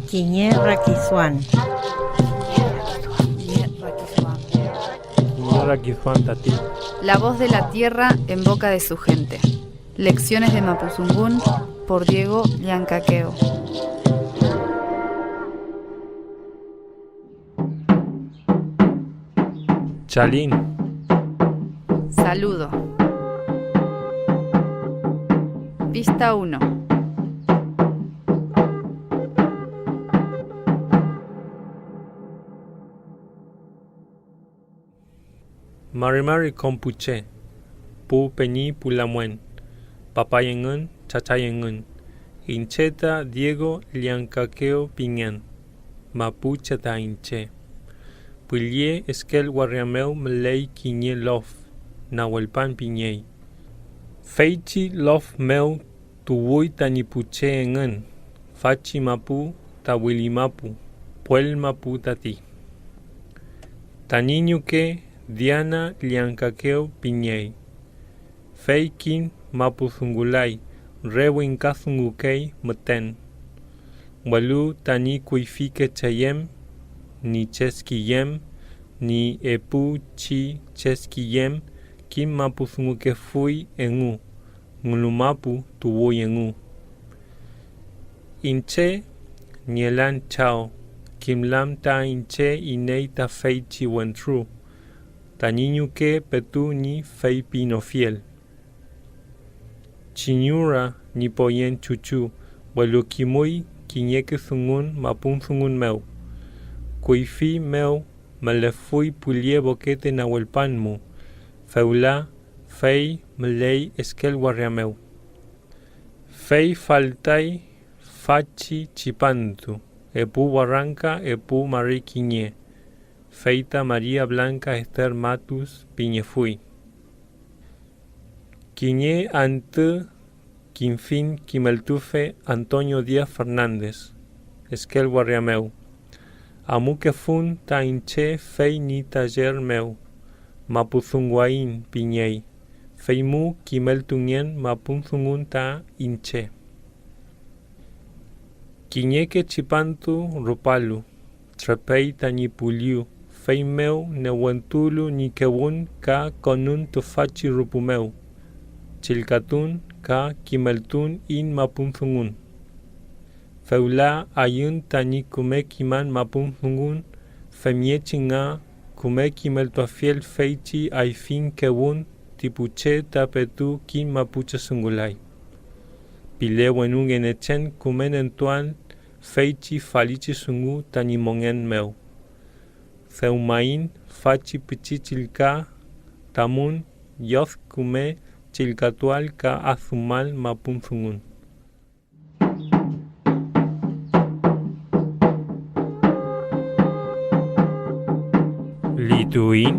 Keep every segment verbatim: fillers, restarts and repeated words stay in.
Kiñe rakiduam. Kiñe rakiduam tati. La voz de la tierra en boca de su gente. Lecciones de Mapudungun por Diego Llancakeo. Chalin. Saludo. Pista uno. Mari mari kom pu che, pu peñi pu lamwen, papay engün, chachay engün. Iñche ta Diego Llancakeo pingen, mapuche ta iñche. Pülli Eskel waria mew müley kiñe lof, Nawelpan pingey. Feychi lof mew tuwüy tañi pu che engün, fachi mapu ta wili mapu, puel mapu tati. Tañi ñuke Diana Llancakeo pingey. Fey kim mapudungulay, re wingkadungukey müten. Welu tañi kuyfike cheyem, ñi cheskiyem, ñi epuchi cheskiyem, kim mapudungukefuy engu, ngünu mapu tuwüy engu. Iñche nielan chaw, kimlan ta iñche iney ta feychi wentru, tañi ñuke petu ñi feypinofiel. Chiñura ñi poyen chuchu, welu kimuy kiñeke dungun mapun dungun mew. Kuyfi mew mülefuy pülli bokete nawelpan mu, fewla fey müley Eskel waria mew. Fey faltay fachi tripantu, epu warangka, epu mari kiñe, fey ta María Blanca Esther Matus pingefuy. Kiñe antü kimfiñ kimeltufe Antonio Díaz Fernández, Eskel waria mew. Amukefun ta iñche fey ñi taller mew, mapudunguaiñ pingey, feymu kimeltungen mapudungun ta iñche. Kiñeke tripantu rupalu, trepey tañi püllu, feymew newentulu ñi kewün ka konün tüfachi rupu mew, chillkatun ka kimeltun iñ mapudungun. Fewla ayün tañi küme kiman mapudungun, femngechi nga küme kimeltuafiel feychi ayfiñ kewün ti pu che ta petu kim mapuche dungulay. Pile wenu Ngünechen küme nentuan feychi falichi dungu tañi mongen mew. Dewmaiñ fachi pichi chillka tamün yod küme chillkatuael ka adümal mapudungun. Lituiñ.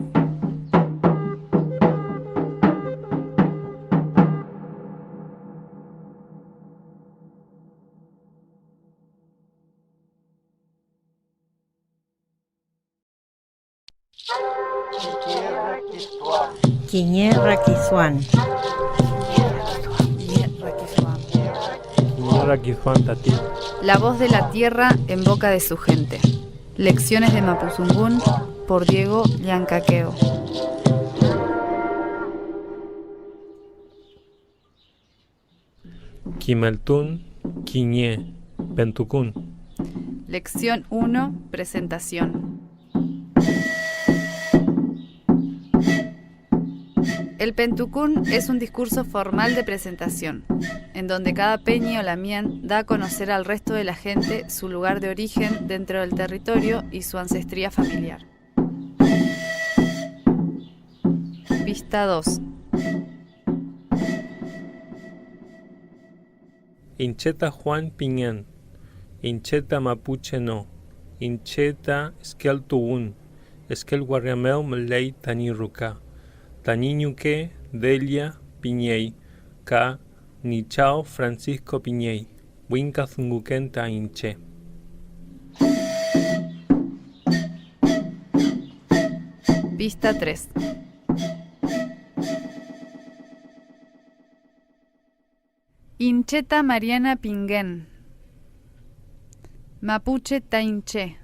Kiñe rakiduam. Kiñe rakiduam tati. La voz de la tierra en boca de su gente. Lecciones de Mapudungun por Diego Llancakeo. Kimeltun kiñe pentukun. Lección uno, presentación. El pentukun es un discurso formal de presentación, en donde cada peñi o lamien da a conocer al resto de la gente su lugar de origen dentro del territorio y su ancestría familiar. Pista dos. Iñche ta Juan pingen, iñche ta mapuche no, iñche ta Eskel tuwün, Eskel waria mew müley tañi ruka, tañi ñuke Delia pingey, ka ñi chaw Francisco pingey, wingkadunguken ta iñche. Pista tres. Iñche ta Mariana pingen. Mapuche ta iñche.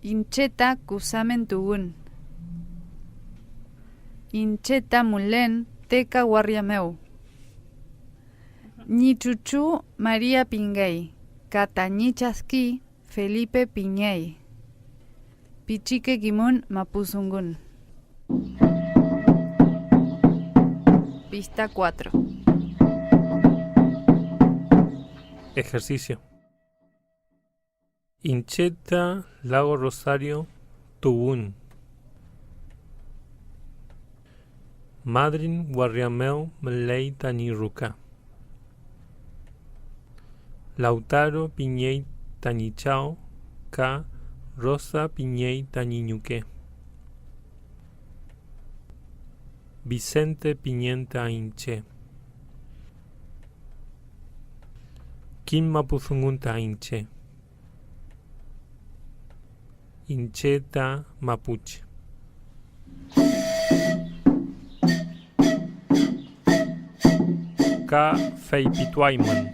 Iñche ta Kusamentuwün. Iñche ta mülen Teka waria mew. Ñi chuchu Maria pingey, ka tañi chadki Felipe pingey. Pichike kimün mapudungun. Pista cuatro. Ejercicio. Iñche ta Lago Rosario tuwün. Madryn waria mew müley tañi ruka. Lautaro pingey tañi chaw ka Rosa pingey tañi ñuke. Vicente pingen ta iñche. Kim mapudungun ta iñche. Iñche ta mapuche. Ka feypituaymün.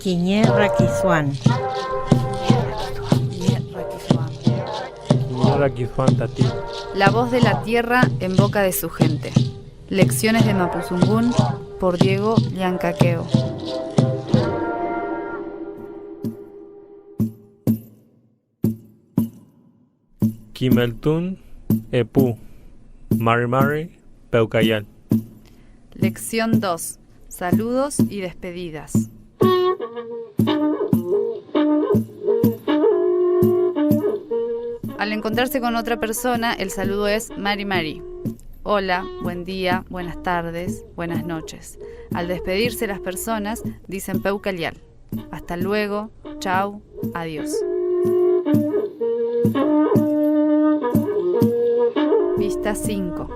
Kiñe rakiduan. Kiñe rakiduan tati. La voz de la tierra en boca de su gente. Lecciones de Mapudungun por Diego Llancakeo. Kimeltun epu, mari mari pewkayal. Lección dos. Saludos y despedidas. Al encontrarse con otra persona, el saludo es mari mari. Hola, buen día, buenas tardes, buenas noches. Al despedirse las personas, dicen pewkayal. Hasta luego, chau, adiós. Pista cinco.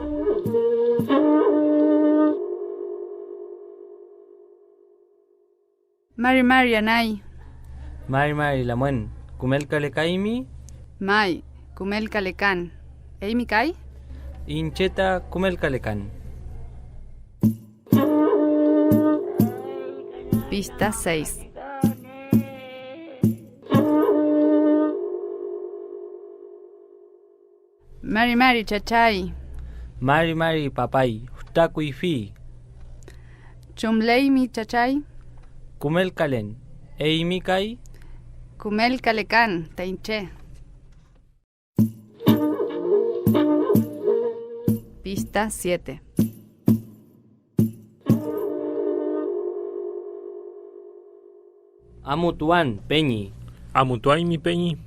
Mari mari anay. Mari mari lamwen, kümelkalekaymi? May, kümelkalekan. ¿Eymi kay? Iñche ta kümelkalekan. Pista seis. Mari mari, chachay. Mari mari, papay, fütra kuyfi. Chumleymi, chachay. Kümelkalen, ¿eymi kay? Kümelkalekan ta iñche. Pista siete. Amutuan, peñi. Amutuaymi, peñi.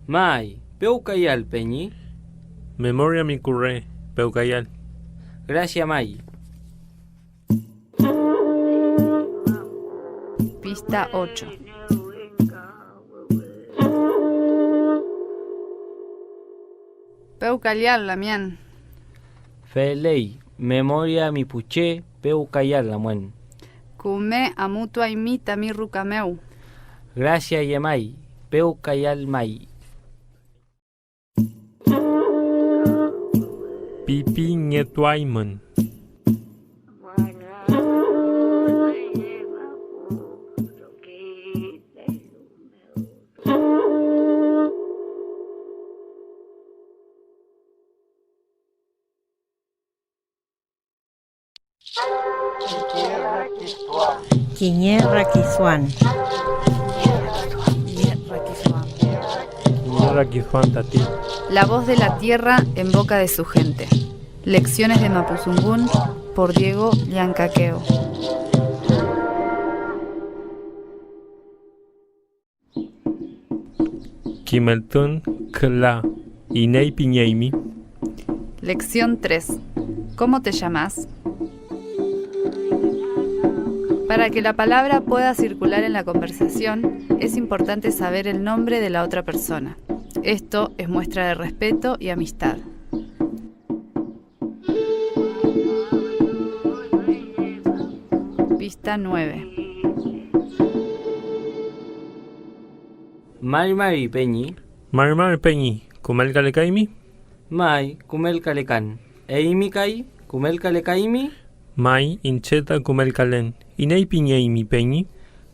May, pewkayal, peñi. Memoria mi kurre, pewkayal. Gracia, may. Pista ocho. Pewkayal lamien. Feley, memoria mi pu che pewkayal lamwen. Küme amutuaymi tami ruka mew. Gracia llemay, pewkayal may. Pipingetuaymün. Kiñe rakiduan. Kiñe rakiduan tati. La voz de la tierra en boca de su gente. Lecciones de Mapudungun por Diego Llancakeo. Kimeltun küla, ¿iney pingeymi? Lección tres. ¿Cómo te llamas? Para que la palabra pueda circular en la conversación, es importante saber el nombre de la otra persona. Esto es muestra de respeto y amistad. Pista nueve. Mari mari, peñi. Mari mari, peñi. ¿Kümelkalekaymi? May, kümelkalekan. ¿Eymi kay, kümelkalekaymi? May, iñche ta kümelkalen. ¿Iney pingeymi, peñi?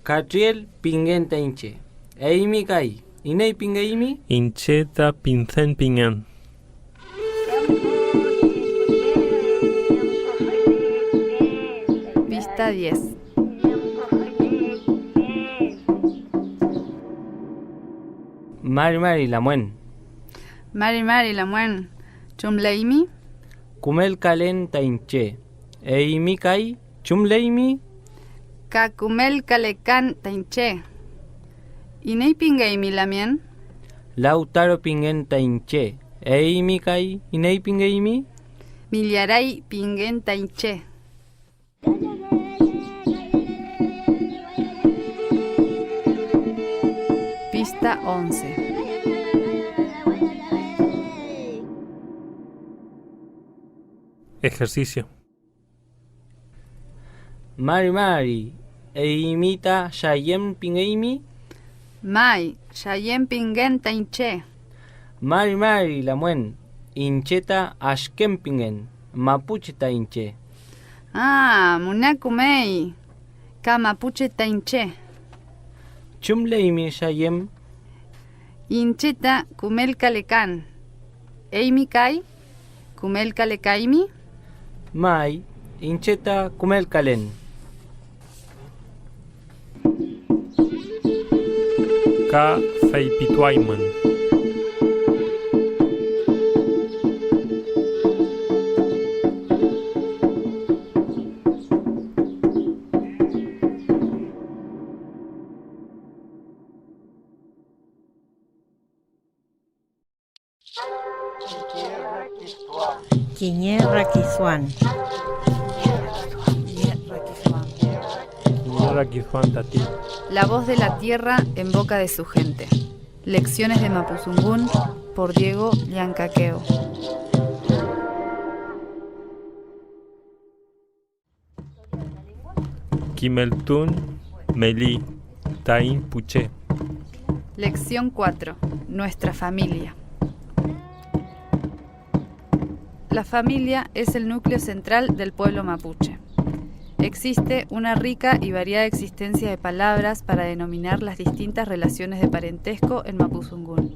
Katriel pingen ta iñche. ¿Eymi kay, iney pingeymi? Iñche ta Pinsen pingen. Pista diez. Mari mari lamwen. Mari mari lamwen. ¿Chumleymi? Kümelkalen ta iñche. ¿Eymi kay, chumleymi? Ka kümelkalekan ta iñche. ¿Iney pingeymi lamien? Lautaro pingen ta iñche. ¿Eymi kay, iney pingeymi? Millaray pingen ta iñche. Pista once. Ejercicio. Mari mari, ¿eymi ta Shayem pingeymi? May, Shayem pingen ta iñche. Mari mari lamwen, iñche ta Ashkem pingen, mapuche ta iñche. Ah, müna kümey, ka mapuche ta iñche. ¿Chumleymi, Shayem? Iñche ta kümelkalekan. ¿Eymi kay? ¿Kümelkalekaymi? May, iñche ta kümelkalen. Ka feypituaymün. Kiñe rakiduam. Kiñe rakiduam tati. La voz de la tierra en boca de su gente. Lecciones de Mapudungun por Diego Llancakeo. Kimeltun meli taiñ pu che. Lección cuatro. Nuestra familia. La familia es el núcleo central del pueblo mapuche. Existe una rica y variada existencia de palabras para denominar las distintas relaciones de parentesco en Mapudungun,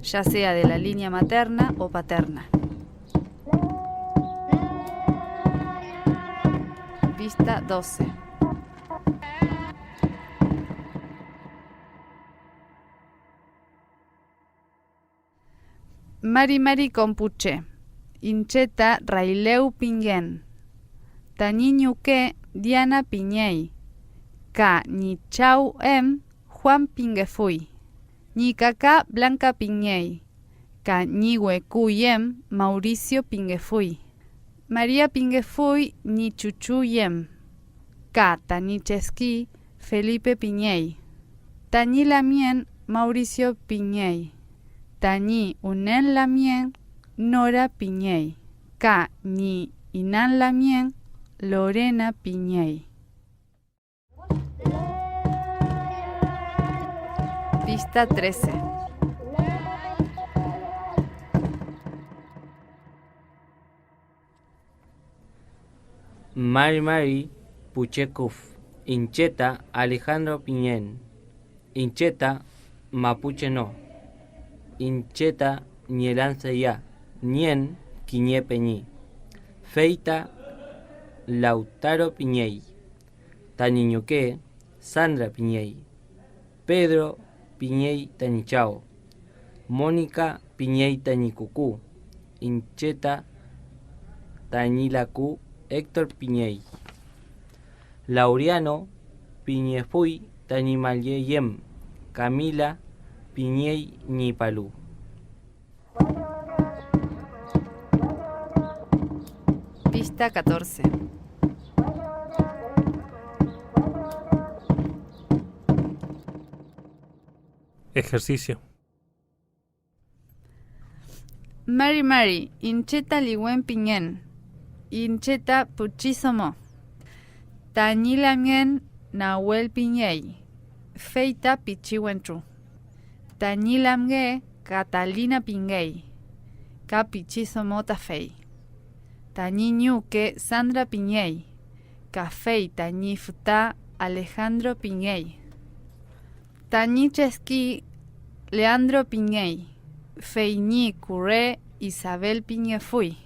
ya sea de la línea materna o paterna. Pista doce. Mari mari kom pu che. Iñche ta Raylew pingen. Tañi ñuke Diana pingey, ka ñi chaw em Juan pingefuy. Ñi kaka Blanca pingey, ka ñi weküy em Mauricio pingefuy. María pingefuy ñi chuchuy em, ka tañi cheskey Felipe pingey. Tañi lamien Mauricio pingey. Tañi wünen lamien Nora pingey, ka ñi inan lamien Lorena pingey. Pista trece. Mari mari pu che kuf, iñche ta Alejandro pingen, iñche ta mapuche no, iñche ta Nielanceya nien kiñe peñi, fey ta Lautaro pingey. Tañi ñuke Sandra pingey. Pedro pingey tañi chaw. Mónica pingey tañi kuku. Iñche ta tañi laku Héctor pingey. Laureano pingefuy tañi malley em. Camila pingey ñi palu. Pista catorce. Ejercicio. Mari mari, iñche ta Liwen pingen. Iñche ta Puchi domo. Tañi lamngen Nawel pingey, fey ta pichi wentru. Tañi lamnge Catalina pingey, ka pichi domo ta fey. Tañi ñuke Sandra pingey, ka fey tañi füta Alejandro pingey. Tañi cheskey Leandro pingey, fey ñi kure Isabel pingefuy.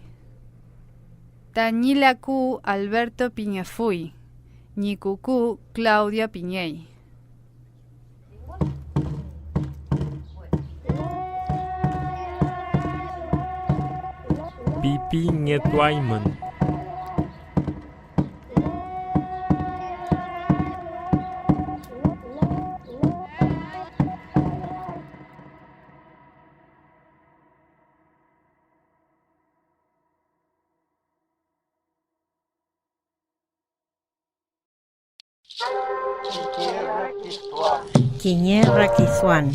Tañi laku Alberto pingefuy, ñi kuku Claudia pingey. Pipingetuaymün. Kiñe rakiduam.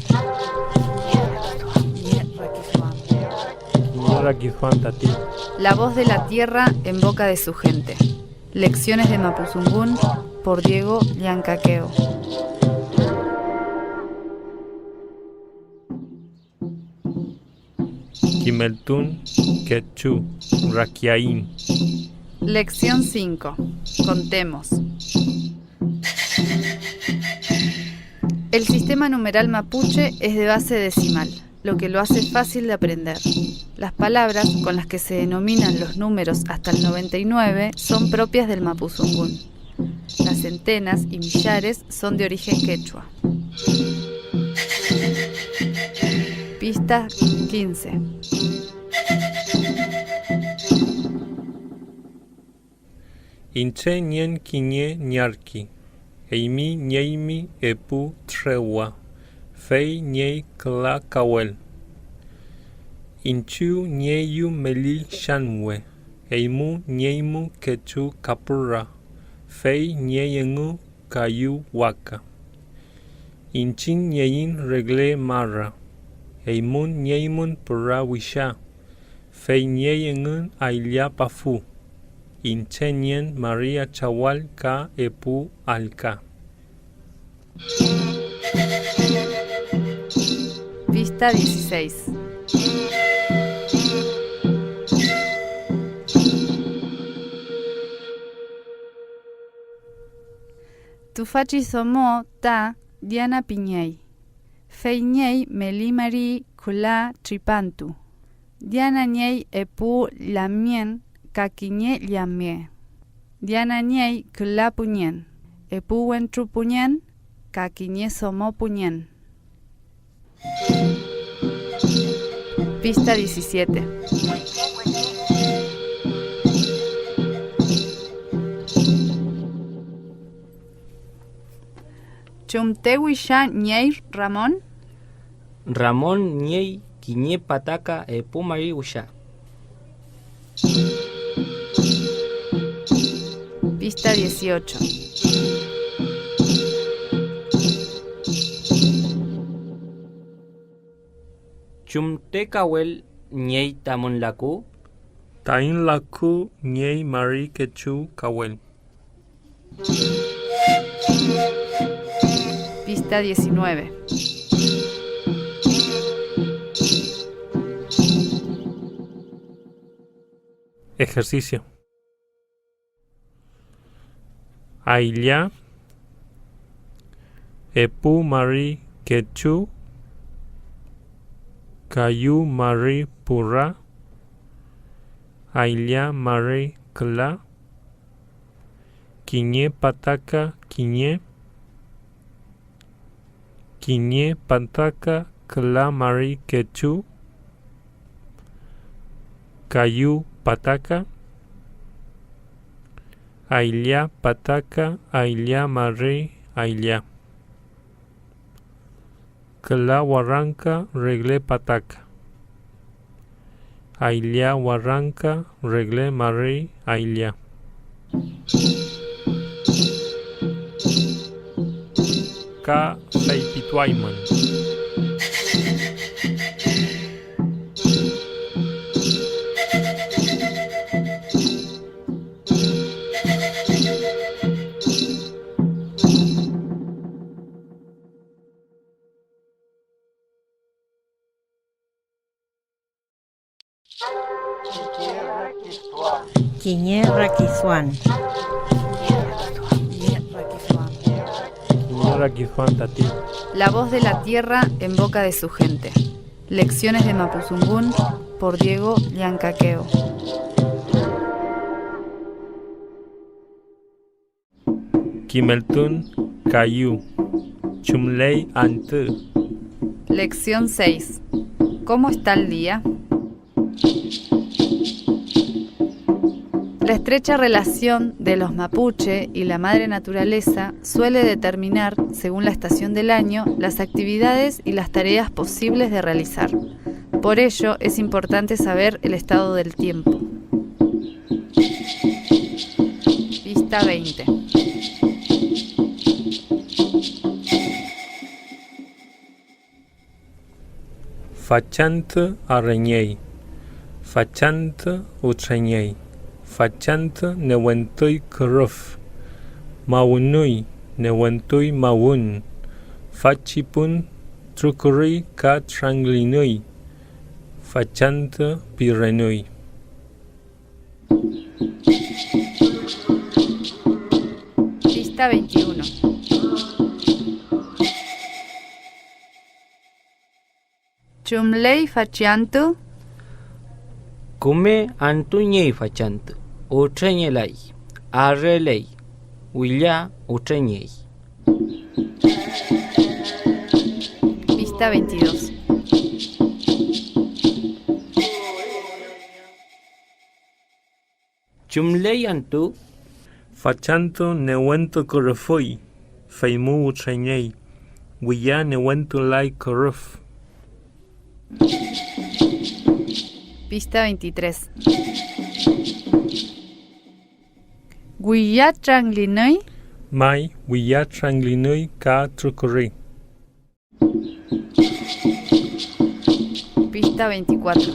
Kiñe rakiduam tati. La voz de la tierra en boca de su gente. Lecciones de Mapudungun por Diego Llancacao. Kimeltun, kechu, rakiaiñ. Lección cinco. Contemos. El sistema numeral mapuche es de base decimal, lo que lo hace fácil de aprender. Las palabras con las que se denominan los números hasta el noventa y nueve son propias del mapudungun. Las centenas y millares son de origen quechua. Pista quince. Iñche nien kiñe ñarki, eymi nieymi epu trewa, fey niey küla kawel. Iñchiw nieyu meli chanwe, eymu nieymu kechu kapüra, fey niey engu kayu waka. Iñchiñ nieiñ regle mara, eymün nieymün püra wisha, fey niey engün aylla pafu. Iñche nien Maria chawall ka epu allka. Pista dieciséis. Tüfachi domo ta Diana pingey, fey niey meli mari küla tripantu. Diana niey epu lamngen ka kiñe llamnge. Diana niey küla püngen, epu wentru püngen ka kiñe domo püngen. Pista diecisiete. ¿Chumte wisha niey Ramón? Ramón niey kiñe pataka epu mari wisha. Pista dieciocho. ¿Chumte kawel niey tamün laku? Taiñ laku niey mari kechu kawel. Pista diecinueve. Ejercicio. Aylla, epu mari kechu, kayu mari pura, aylla mari küla, kiñe pataka kiñe, kiñe pataka küla mari kechu, kayu pataka, aylla pataka aylla mari aylla. Küla warangka regle pataka. Aylla warangka regle mari aylla. Ka feypituaymün. Kiñe rakiduam. Kiñe rakiduam tati. La voz de la tierra en boca de su gente. Lecciones de Mapudungun por Diego Llancakeo. Kimeltun kayu. Chumley antü. Lección seis. ¿Cómo está el día? La estrecha relación de los mapuche y la madre naturaleza suele determinar, según la estación del año, las actividades y las tareas posibles de realizar. Por ello, es importante saber el estado del tiempo. Pista veinte. Fachantü arengey, fachantü utrengey, fachantü newentuy kürüf, mawünuy, newentuy mawün, fachipun trukürüy ka tranglinuy, fachantü pirenuy. Pista veintiuno. ¿Chumley fachantü? Küme antü ñi fachantü, ütrengelay, areley, willa ütreñey. Pista veintidós. ¿Chumley antü? Fachantü newentu kürüfuy, feymu wütrengey, willa newentulay kürüf. Pista veintitrés. ¿Willa tranglinuy? May, willa tranglinuy ka trukürüy. Pista veinticuatro.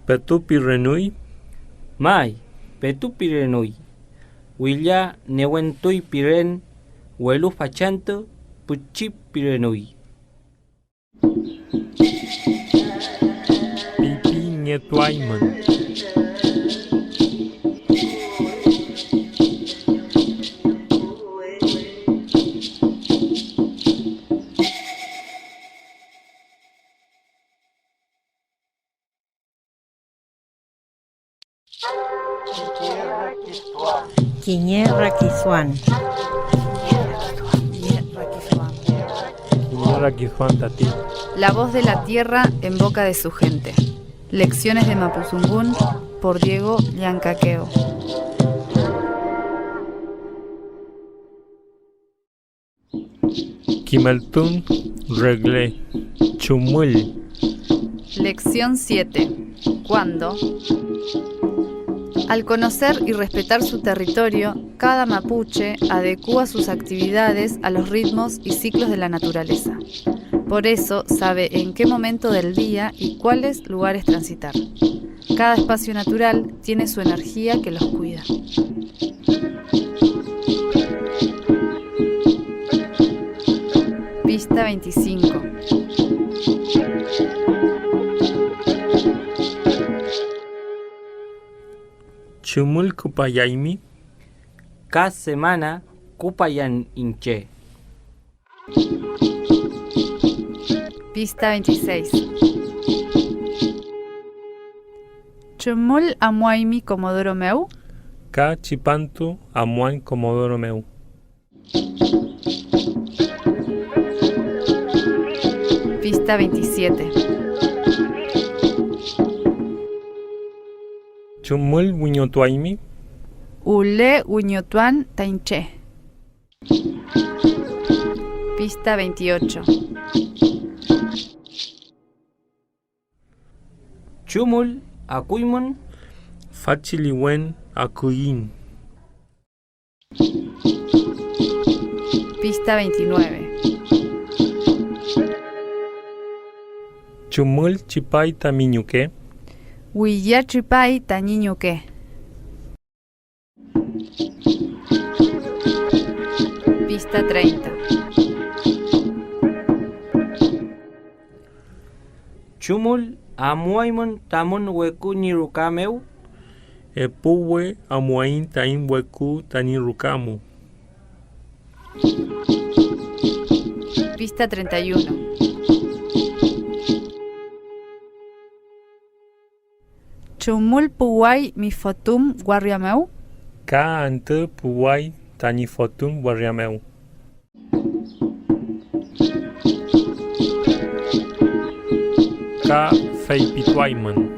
¿Petu pirenuy? May, petu pirenuy. Willa newentuy piren, welu fachantü pichi pirenuy. Pipingetuaymün. Kiñe rakiduam. Kiñe rakiduam tati. La voz de la tierra en boca de su gente. Lecciones de Mapudungun por Diego Llancakeo. Kimeltun regle, chumüll. Lección siete. ¿Cuándo? Al conocer y respetar su territorio, cada mapuche adecua sus actividades a los ritmos y ciclos de la naturaleza. Por eso sabe en qué momento del día y cuáles lugares transitar. Cada espacio natural tiene su energía que los cuida. Pista veinticinco. ¿Chumül küpayaymi? Ka semana küpayan iñche. Pista veintiséis. ¿Chumül amuaymi Comodoro mew? Ka tripantu amuan Comodoro mew. Pista veintisiete. ¿Chumül wiñotuaymi? Wüle wiñotuan ta iñche. Pista veintiocho. ¿Chumül akuymün? Fachi liwen akuiñ. Pista veintinueve. ¿Chumül tripay tami ñuke? Wiya tripay tañi ñuke. Pista treinta. ¿Chumül amuaymün tamün weku ñi ruka mew? Epuwe amuaiñ taiñ weku tañi ruka mu. Pista treinta y uno. ¿Chumül puway mi fotüm waria mew? Ka antü puway tañi fotüm waria mew. Ka feypituaymün.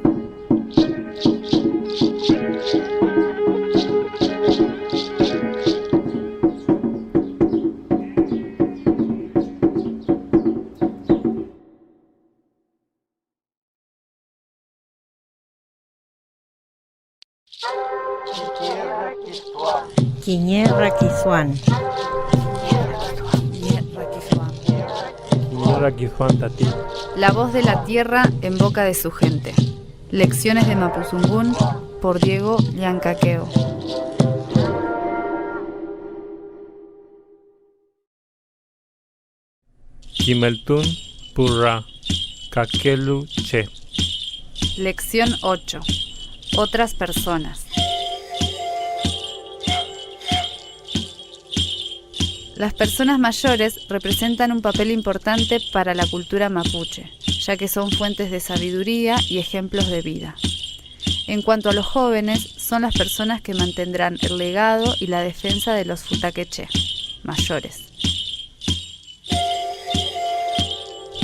Kiñe rakiduam. Kiñe rakiduam tati. La voz de la tierra en boca de su gente. Lecciones de Mapudungun por Diego Llancakeo. Kimeltun pura kakelu che. Lección ocho. Otras personas. Las personas mayores representan un papel importante para la cultura mapuche, ya que son fuentes de sabiduría y ejemplos de vida. En cuanto a los jóvenes, son las personas que mantendrán el legado y la defensa de los futakeche mayores.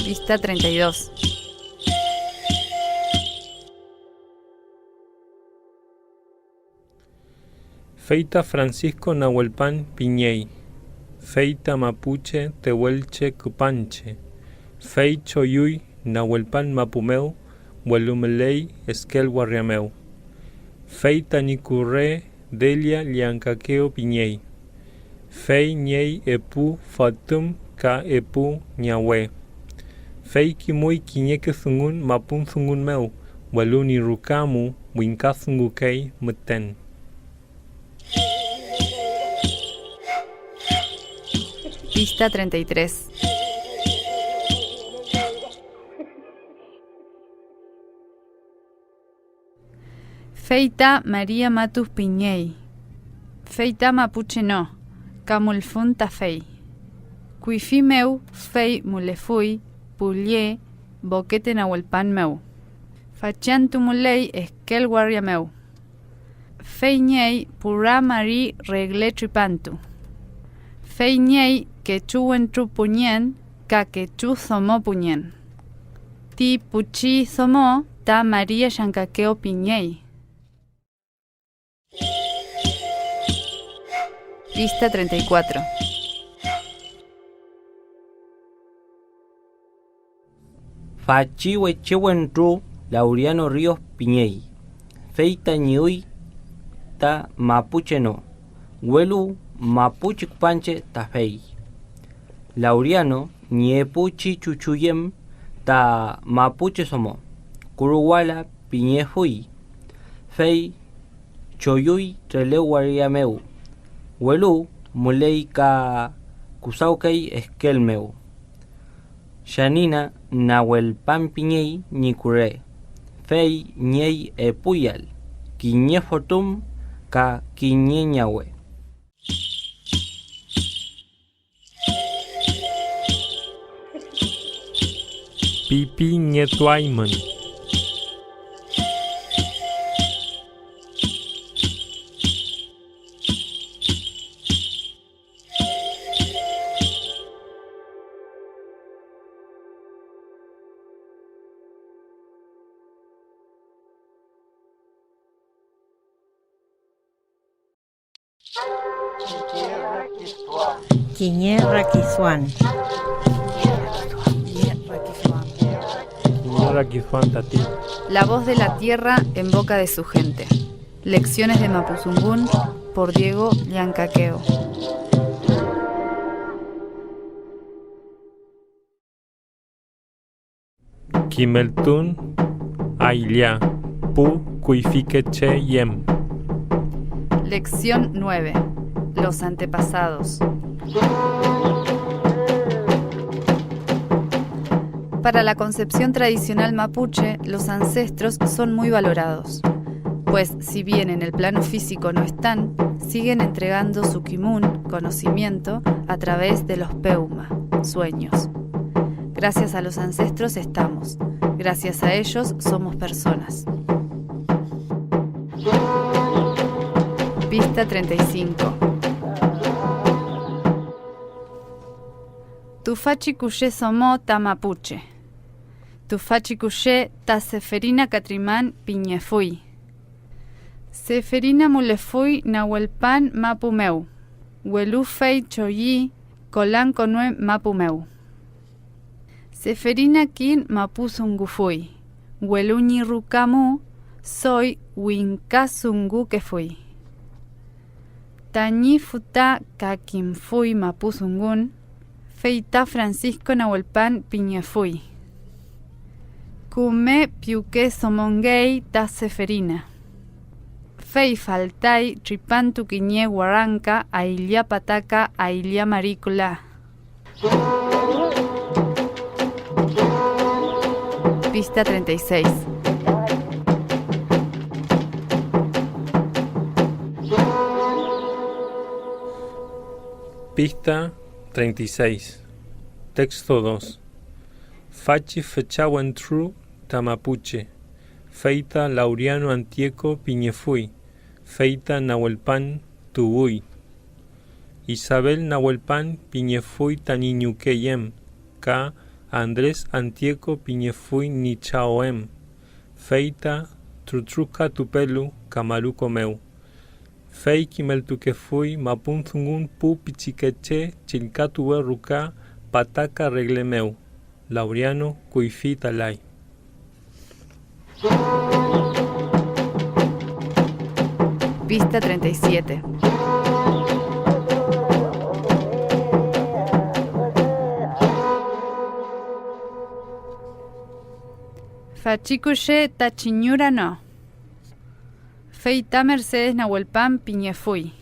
Pista treinta y dos. Fey ta Francisco Nahuelpan pingey, fey ta mapuche tewelche küpanche, fey choyüy Nahuelpan mapu mew, welu müley Esquel waria mew. Fey tañi kurre Delia Llancakeo pingey, fey niey epu fotüm ka epu ñawe. Fey kimuy kiñeke dungun mapun dungun mew, welu ñi ruka mu wingkadungukey müten. Pista treinta y tres. Fey ta María Matus pingey, fey ta mapuche no, ka mülfün ta fey. Kuyfi mew fey mülefuy pu lle Boquete Nahuelpan mew. Fachantü müley Esquel waria mew. Fey niey pura mari regle tripantu. Fey niey kechu wentru püñeñ ka kechu domo püñeñ. Ti puchi domo ta María Llancakeo pingey. Pista treinta y cuatro. Fachi weche wentru Laureano Ríos pingey, fey tañi üy ta mapuche no, welu mapuche küpanche ta fey. Laureano ñi epuchi chuchuyem ta mapuche domo, Kuruwala pingefuy, fey choyüy Trelew waria mew, welu müley ka küdawkey Esquel mew. Janina Nahuelpan pingey ñi kure, fey niey epu yall, kiñe fotüm ka kiñe ñawe. Pipingetuaymün. Kiñe rakiduam. Kiñe rakiduam tati. La voz de la tierra en boca de su gente. Lecciones de Mapudungun por Diego Llancakeo. Kimeltun aylla pu kuyfike che yem. Lección nueve. Los antepasados. Para la concepción tradicional mapuche, los ancestros son muy valorados, pues si bien en el plano físico no están, siguen entregando su kimun, conocimiento, a través de los peuma, sueños. Gracias a los ancestros estamos, gracias a ellos somos personas. Pista treinta y cinco. Tüfachi kushe domo ta mapuche. Tüfachi kushe ta Seferina Catriman pingefuy. Seferina mülefuy Nawelpan mapu mew, welu fey choyi Kolankonue mapu mew. Seferina kin mapudungufuy, welu ñi ruka mu doy wingkadungukefuy. Tañi füta ka kimfuy mapudungun, fey ta Francisco Nawelpan pingefuy. Küme piwke domongey ta Seferina. Fey faltay tripantu kiñe warangka aylla pataka aylla mari küla. Pista treinta y seis. Pista treinta y seis. Texto dos. Fachi fücha wentru ta mapuche, fey ta Laureano Antieko pingefuy, fey ta Nawelpan tuwüy. Isabel Nawelpan pingefuy tañi ñuke yem, ka Andrés Antieko pingefuy ñi chaw em, fey ta trutrukatupelu kamalu ko mew. Fey kimeltukefuy mapudungun pu pichikeche chillkatuwe ruka pataka regle mew. Laureano kuyfi ta lay. Pista treinta y siete. Fachi kushe ta chiñura no. Fey ta Mercedes Nawelpan pingefuy.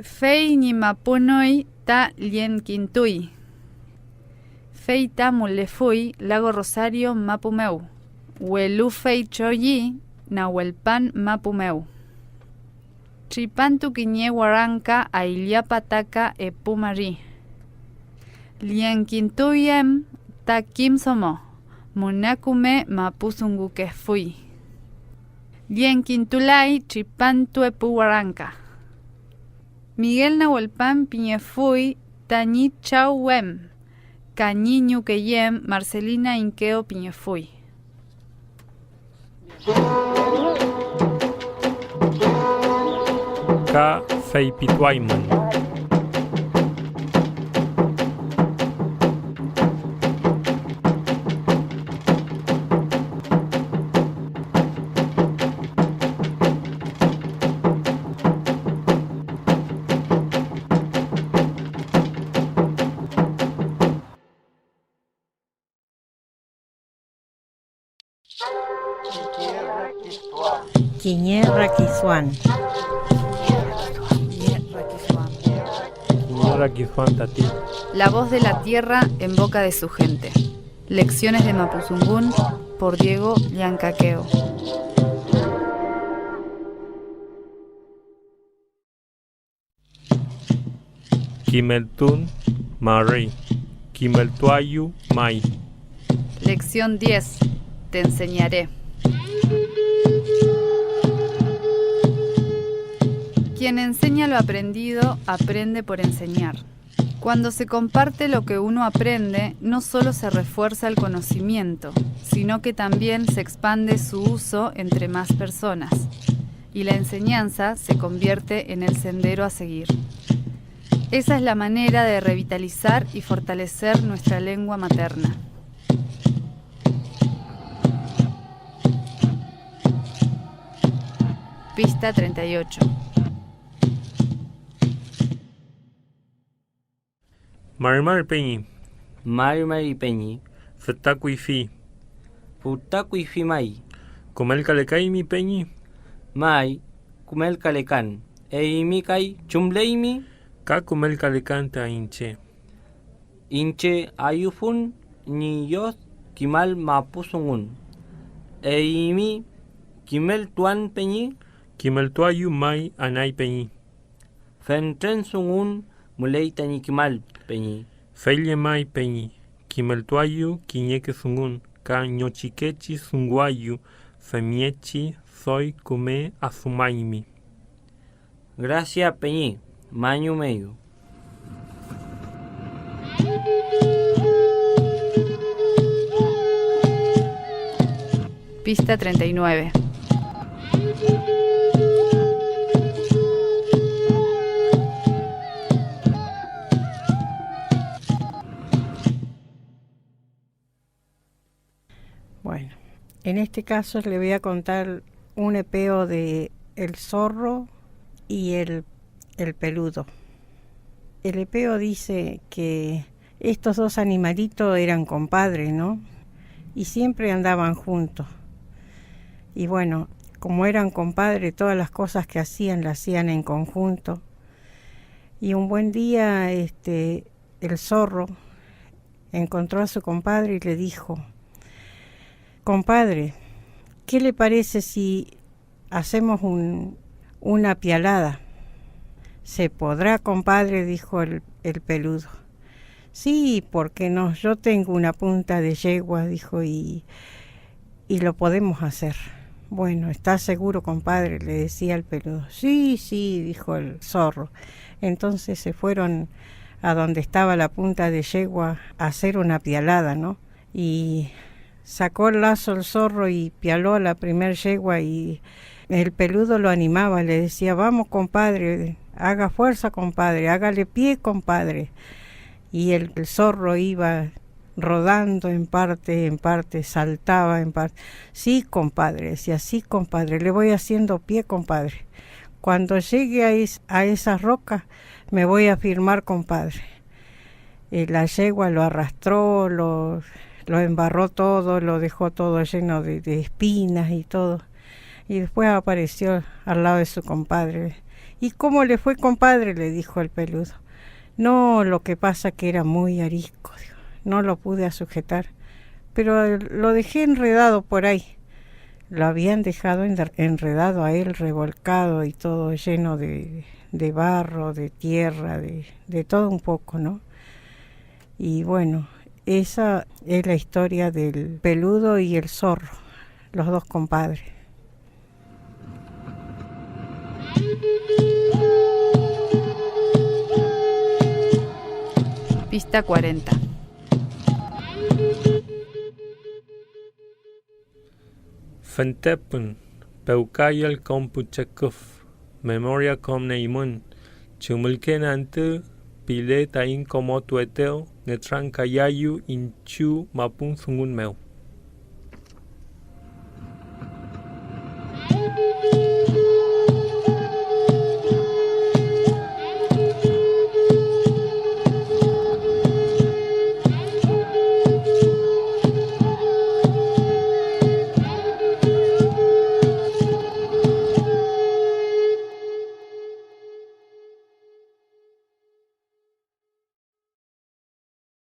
Fey ñi mapunuy ta llenkintuy. Fey ta mülefuy Lago Rosario mapu mew, welu fey choyi Nawelpan mapu mew. Tripantu kiñe warangka aylla pataka epu mari. Llenkintuy em ta kim domo, müna küme mapudungukefuy. Llenkintulay tripantu epu warangka. Miguel Nawelpan pingefuy tañi chaw em, ka ñi ñuke yem Marcelina Inkeo pingefuy. Ka feypituaymün. Kiñe rakiduam. Kiñe rakiduam tati. La voz de la tierra en boca de su gente. Lecciones de Mapudungun por Diego Llankakeo. Kimeltun mari, kimeltuaeyu may. Lección diez. Te enseñaré. Quien enseña lo aprendido, aprende por enseñar. Cuando se comparte lo que uno aprende, no solo se refuerza el conocimiento, sino que también se expande su uso entre más personas, y la enseñanza se convierte en el sendero a seguir. Esa es la manera de revitalizar y fortalecer nuestra lengua materna. Pista treinta y ocho. Mari mari peñi. Mari mari peñi. Füta kuyfi. Füta kuyfi may. Kümelkalekaymi peñi. May, kümelkalekan. Eymi kay, ¿chumleymi? Ka kümelkalekan ta iñche. Iñche ayüfun ñi yod kimal mapu dungun. Eymi kimeltuan, peñi. Kimeltuayu may, anay, peñi. Fentren dungun müley tañi kimal, peñi. Fey llemay, peñi, kimeltuayu kiñeke dungun ka ñochikechi dunguayu, femngechi doy küme adümaymi. Gracia, peñi, mañumeyu. Pista treinta y nueve. Bueno, en este caso le voy a contar un epeo de el zorro y el, el peludo. El epeo dice que estos dos animalitos eran compadres, ¿no? Y siempre andaban juntos. Y bueno, como eran compadres, todas las cosas que hacían las hacían en conjunto. Y un buen día, este, el zorro encontró a su compadre y le dijo: "Compadre, ¿qué le parece si hacemos un, una pialada?". "Se podrá, compadre", dijo el, el peludo. "Sí, ¿por qué no? Yo tengo una punta de yegua", dijo, "y, y lo podemos hacer". "Bueno, ¿estás seguro, compadre?", le decía el peludo. "Sí, sí", dijo el zorro. Entonces se fueron a donde estaba la punta de yegua a hacer una pialada, ¿no? Y sacó el lazo el zorro y pialó a la primer yegua, y el peludo lo animaba, le decía: "Vamos, compadre, haga fuerza, compadre, hágale pie, compadre". Y el, el zorro iba rodando en parte, en parte, saltaba en parte. "Sí, compadre", decía, "sí, compadre, le voy haciendo pie, compadre. Cuando llegue a es-, a esa roca, me voy a firmar, compadre". Eh, la yegua lo arrastró, lo, lo embarró todo, lo dejó todo lleno de, de espinas y todo. Y después apareció al lado de su compadre. "¿Y cómo le fue, compadre?", le dijo el peludo. "No, lo que pasa que era muy arisco, dijo. No lo pude sujetar, pero lo dejé enredado por ahí". Lo habían dejado enre-, enredado a él, revolcado y todo lleno de, de barro, de tierra, de, de todo un poco, ¿no? Y bueno, esa es la historia del peludo y el zorro, los dos compadres. Pista cuarenta. Fentepün, pewkayel kom pu che küf, memoria kom neymün, chumülken antü pile taiñ komotuetew, nütramkayayu iñchiw mapun dungun mew.